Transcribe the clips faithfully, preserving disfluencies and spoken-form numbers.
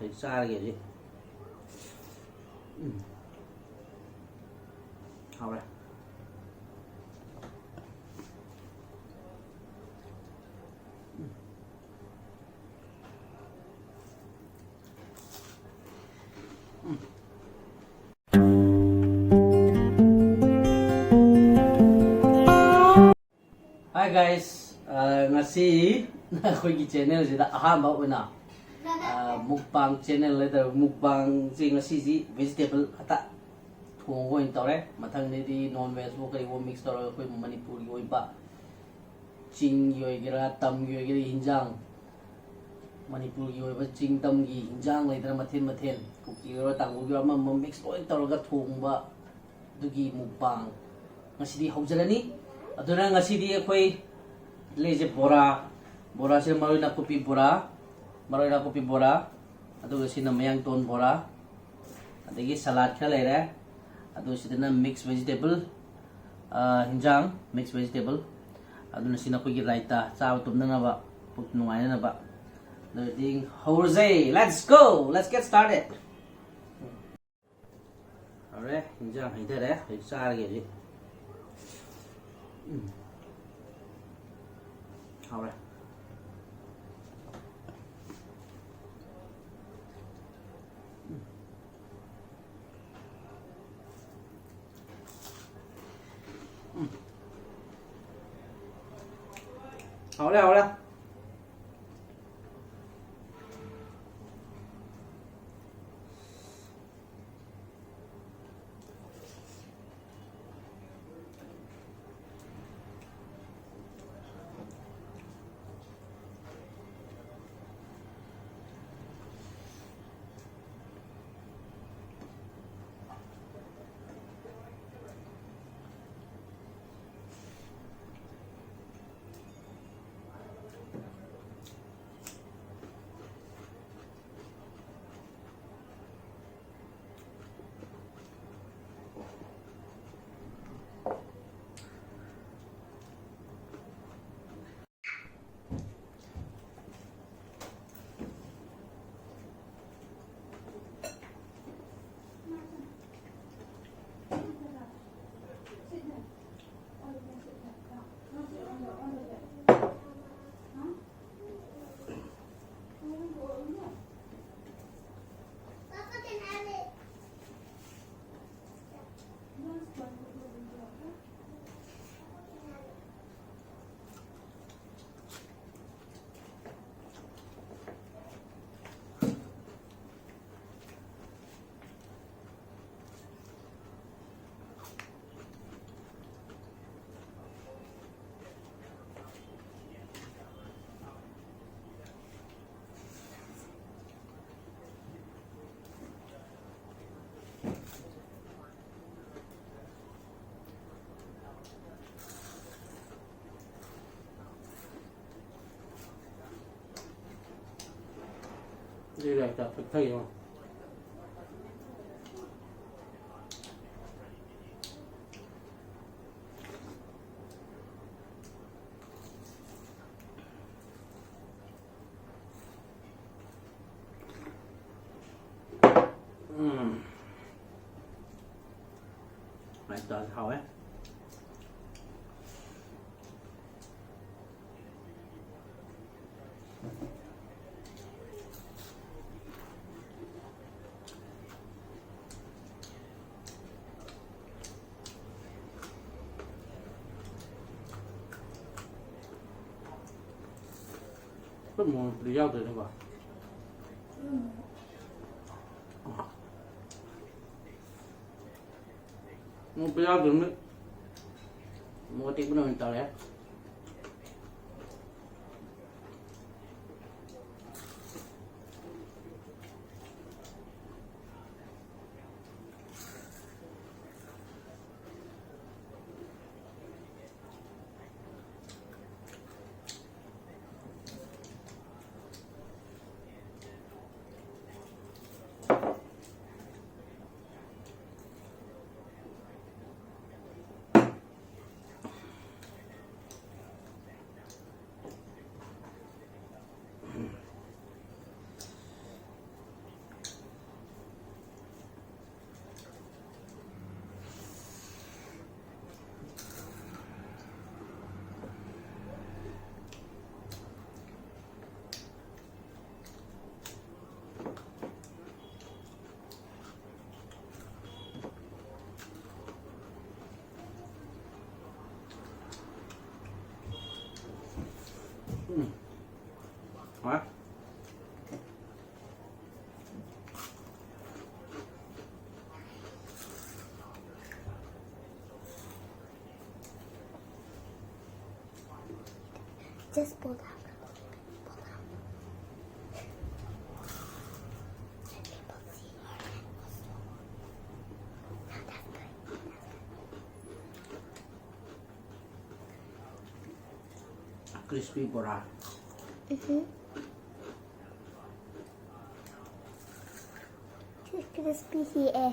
ꯑꯩ ꯆꯥꯔꯒꯦ ꯍꯧꯖꯤꯛ꯫ ꯎꯝ꯫ ꯍꯥꯎꯔꯦ꯫ ꯎꯝ꯫ ꯎꯝ꯫ Hi guys, ꯑ, ꯉꯁꯤ ꯑꯩꯈꯣꯏꯒꯤ channel ꯁꯤꯗ ꯑꯍꯥꯟꯕ ꯑꯣꯏꯅ, ꯑ, mukbang channel ꯍꯥꯏꯇꯥꯔꯦ, mukbang ꯁꯤ ꯉꯁꯤꯁꯤ vegetable ꯈꯛꯇ ꯊꯣꯡꯕ ꯑꯣꯏꯅ ꯇꯧꯔꯦ꯫ ꯃꯊꯪꯗꯩꯗꯤ non veg ꯀꯔꯤꯑꯣ mix ꯇꯧꯔꯒ ꯑꯩꯈꯣꯏ ꯃꯅꯤꯄꯨꯔꯒꯤ ꯑꯣꯏꯕ ꯆꯤꯡꯒꯤ ꯑꯣꯏꯒꯦꯔꯥ, ꯇꯝꯒꯤ ꯑꯣꯏꯒꯦꯔꯥ, ꯍꯤꯟꯖꯥꯡ, ꯃꯅꯤꯄꯨꯔꯒꯤ ꯑꯣꯏꯕ ꯆꯤꯡ ꯇꯝꯒꯤ ꯍꯤꯟꯖꯥꯡ ꯂꯩꯗꯅ, ꯃꯊꯦꯜ ꯃꯊꯦꯜ, ꯀꯨꯀꯤ ꯑꯣꯏꯔꯣ, ꯇꯥꯡꯈꯨꯜꯒꯤ ꯑꯣꯏꯔꯣ, ꯑꯃ ꯑꯃ mix ꯂꯣꯏ ꯇꯧꯔꯒ ꯊꯣꯡꯕ, ꯑꯗꯨꯒꯤ mukbang ꯉꯁꯤꯗꯤ ꯍꯧꯖꯔꯅꯤ꯫ ꯑꯗꯨꯅ ꯉꯁꯤꯗꯤ ꯑꯩꯈꯣꯏ ꯂꯩꯁꯦ ꯕꯣꯔꯥ, ꯕꯣꯔꯥꯁꯦ ꯃꯔꯣꯏ ꯅꯥꯀꯨꯞꯄꯤ ꯕꯣꯔꯥ, ꯃꯔꯣꯏ ꯅꯥꯀꯨꯞꯄꯤ ꯕꯣꯔꯥ, ꯑꯗꯨꯒ ꯁꯤꯅ ꯃꯌꯥꯡꯇꯣꯟ ꯕꯣꯔꯥ, ꯑꯗꯒꯤ salad ꯈꯔ ꯂꯩꯔꯦ, ꯑꯗꯨ ꯁꯤꯗꯅ mix vegetable, ꯑ, ꯍꯤꯟꯖꯥꯡ, mix vegetable, ꯑꯗꯨꯅ ꯁꯤꯅ ꯑꯩꯈꯣꯏꯒꯤ ꯔꯥꯏꯇꯥ, ꯆꯥꯕ ꯇꯨꯝꯅꯅꯕ, ꯄꯨꯛ ꯅꯨꯡꯉꯥꯏꯅꯅꯕ꯫ ꯑꯗꯨꯗꯤ ꯍꯧꯔꯁꯦ, let's go, let's get started꯫ ꯍꯧꯔꯦ, ꯍꯤꯟꯖꯥꯡ ꯍꯩꯊꯔꯦ, ꯍꯧꯖꯤꯛ ꯆꯥꯔꯒꯦ ꯍꯧꯖꯤꯛ꯫ ꯎꯝ꯫ ꯍꯥꯎꯔꯦ꯫ ꯎꯝ꯫ ꯎꯝ꯫ ꯍꯥꯎꯔꯦ, ꯍꯥꯎꯔꯦ꯫ ꯁꯤ ꯂꯥꯏꯔꯤꯛꯇ ꯄꯤꯛꯊꯩ ꯌꯦꯡꯉꯣ꯫ ꯎꯝ꯫ ꯃꯥꯏ ꯇꯥꯁ ꯍꯥꯎꯋꯦ꯫ ꯑꯩꯈꯣꯏ ꯃꯣꯔꯣꯛ ꯃꯦꯠꯄꯗꯤ ꯌꯥꯎꯗ꯭ꯔꯦꯅꯦꯀꯣ꯫ ꯃꯣꯔꯣꯛ ꯃꯦꯠꯄ ꯌꯥꯎꯗ꯭ꯔꯕꯅꯤꯅ ꯃꯣꯔꯣꯛ ꯑꯇꯦꯛꯄꯅ ꯑꯣꯏꯅ ꯇꯧꯔꯦ꯫ ꯎꯝ꯫ ꯍꯥ? Just pull down. Pull down. Let people see your hand muscle. Now that's good. That's good. Crispy ꯕꯣꯔꯥ꯫ ꯎꯝꯍꯨꯝ꯫ Crispy ꯍꯦꯛꯑꯦ꯫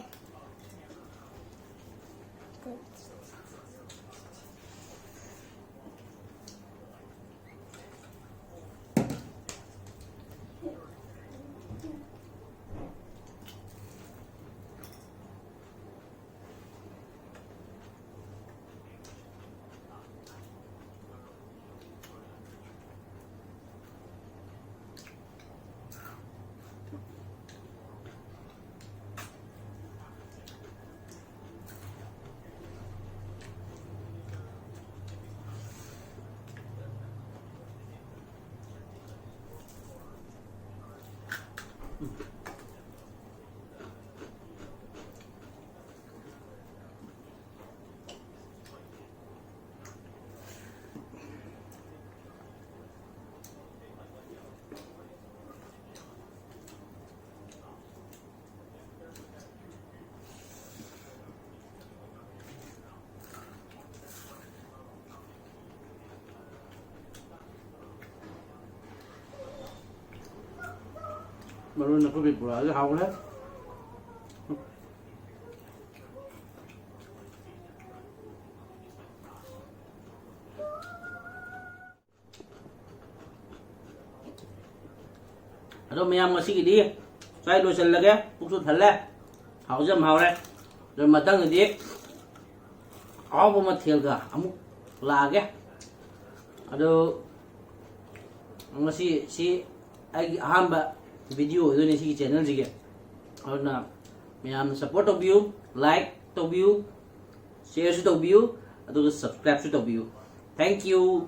ꯃꯔꯣꯏ ꯅꯥꯀꯨꯞꯄꯤ ꯄꯨꯔꯛꯑꯒ ꯍꯥꯎꯔꯦ꯫ ꯑꯗꯣ ꯃꯌꯥꯝ, ꯉꯁꯤꯒꯤꯗꯤ ꯁ꯭ꯋꯥꯏ ꯂꯣꯏꯁꯤꯜꯂꯒꯦ꯫ ꯄꯨꯛꯁꯨ ꯊꯜꯂꯦ, ꯍꯥꯎꯁꯨ ꯌꯥꯝ ꯍꯥꯎꯔꯦ꯫ ꯑꯗꯣ ꯃꯊꯪꯗꯗꯤ ꯑꯍꯥꯎꯕ ꯃꯊꯦꯜꯒ ꯑꯃꯨꯛ ꯂꯥꯛꯑꯒꯦ꯫ ꯑꯗꯣ ꯉꯁꯤ ꯁꯤ ꯑꯩꯒꯤ ꯑꯍꯥꯟꯕ ꯚꯤꯗꯤꯑꯣ ꯑꯣꯏꯗꯣꯏꯅꯦ ꯁꯤꯒꯤ ꯆꯦꯅꯦꯜꯁꯤꯒꯤ꯫ ꯑꯗꯨꯅ ꯃꯌꯥꯝꯅ ꯁꯞꯄꯣꯔꯠ ꯇꯧꯕꯤꯌꯨ, ꯂꯥꯏꯛ ꯇꯧꯕꯤꯌꯨ, ꯁꯤꯌꯔꯁꯨ ꯇꯧꯕꯤꯌꯨ, ꯑꯗꯨꯒ ꯁꯕꯁꯀ꯭ꯔꯥꯏꯕꯁꯨ ꯇꯧꯕꯤꯌꯨ꯫ Thank you꯫